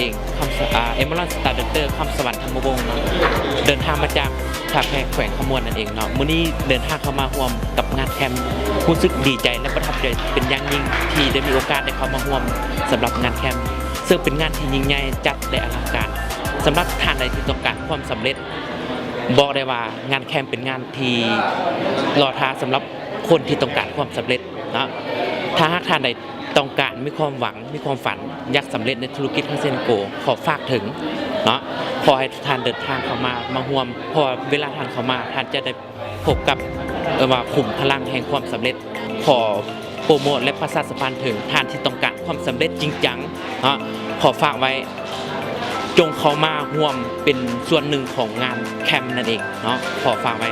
ເອງ ຄຳ ອາ Emerald Star Dancer ຄຳສະຫວັນ ທຳມະວົງເນາະ ເດີນທາງມາຈາກທ່າແພ ແຂວງຄຳມ່ວນນັ້ນເອງເນາະ. ມື້ນີ້ເດີນທາງເຂົ້າມາຮ່ວມກັບງານແຄມ ຮູ້ສຶກດີໃຈ ແລະ ປະທັບໃຈເປັນຢ່າງຍິ່ງ ທີ່ໄດ້ມີໂອກາດໄດ້ເຂົ້າມາຮ່ວມສຳລັບງານແຄມ ເຊິ່ງເປັນງານທີ່ຍິ່ງໃຫຍ່ ຈັດ ແລະ ອະລັງການ. ສຳລັບທ່ານໃດທີ່ຕ້ອງການຄວາມສຳເລັດ ບອກໄດ້ວ່າງານແຄມເປັນງານທີ່ລໍຖ້າສຳລັບຄົນທີ່ຕ້ອງການຄວາມສຳເລັດເນາະ. ຖ້າຫາກທ່ານໃດຕ້ອງການມີຄວາມຫວັງ ມີຄວາມຝັນ ຢາກສຳເລັດໃນທຸລະກິດຂອງເຊນໂກ ຂໍຝາກເຖິງເນາະ ຂໍໃຫ້ທ່ານເດີນທາງເຂົ້າມາ ມາຮ່ວມ ເພາະວ່າເວລາທ່ານເຂົ້າມາ ທ່ານຈະໄດ້ ພົບກັບ ເອີ້ນວ່າຂຸມພະລັງແຫ່ງຄວາມສຳເລັດ. ຂໍໂປຣໂມດ ແລະ ປະຊາສຳພັນເຖິງທ່ານທີ່ຕ້ອງການຄວາມສຳເລັດຈິງຈັງເນາະ ຂໍຝາກໄວ້ ຈົ່ງເຂົ້າມາຮ່ວມເປັນສ່ວນໜຶ່ງຂອງງານແຄມນັ້ນເອງເນາະ. ຂໍຝາກໄວ້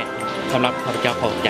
ສຳລັບຂ້າພະເຈົ້າ ຂອບໃຈ.